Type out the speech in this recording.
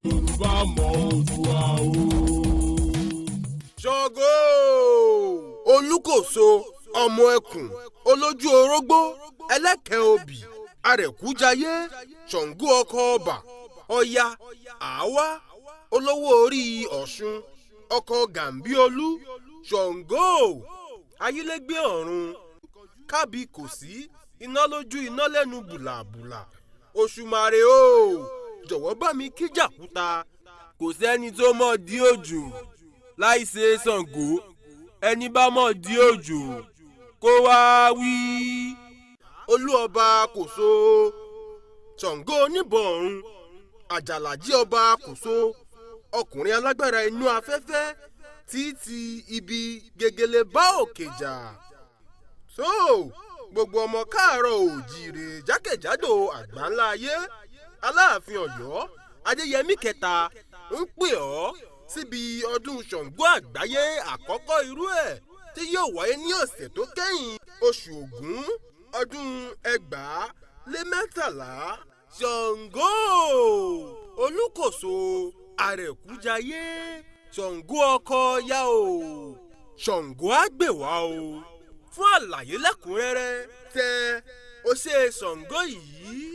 Yorùbá mọ Oòduà o. Ṣàngó Olúkòso, ọmọ ẹkùn olójú orógbó, ẹlẹ́kẹ̀ẹ́ obì, arẹ̀kújayé, Ṣàngó ọkọ ọba, Ọya àáwá, olówó orí Ọ̀ṣun, ọkọ Gàǹbíolú, Ṣàngó ayílégbé ọ̀run, kábí kò sí iná lójú, iná lẹ́nu, bùlàbùlà. Òṣùmàrè o, jọ̀wọ́ bá mi kíjàkúta. Kò sẹ́ni tó mọ̀ dí òjò láì ṣe Ṣàngó. Ẹni bá mọ̀ dí òjò kó wá wí. Olú ọba Kòso, Ṣàngó oníbọn ọ̀run, àjàlàjì ọba Kòso, ọkùnrin alágbára inú afẹ́fẹ́ títí ibi gegele bá òkè jà. Tó gbogbo ọmọ káàárọ̀ òjìrè jákèjádò àgbáńlá ayé, Aláàfin Ọ̀yọ́ Adéyẹmí kẹta ń pè ọ́ síbi ọdún Ṣàngó àgbáyé àkọ́kọ́ irú ẹ̀ tí yóò wáyé ní ọ̀sẹ̀ tó kẹ́yìn oṣù Ògún ọdún 2013. Ṣàngó Olúkòso, àrẹ̀kújayé, Ṣàngó ọkọ ya o, Ṣàngó á gbè wá o. Fún àlàyé lẹ́kùnrẹ́rẹ́, tẹ ọṣẹ Ṣàngó yìí.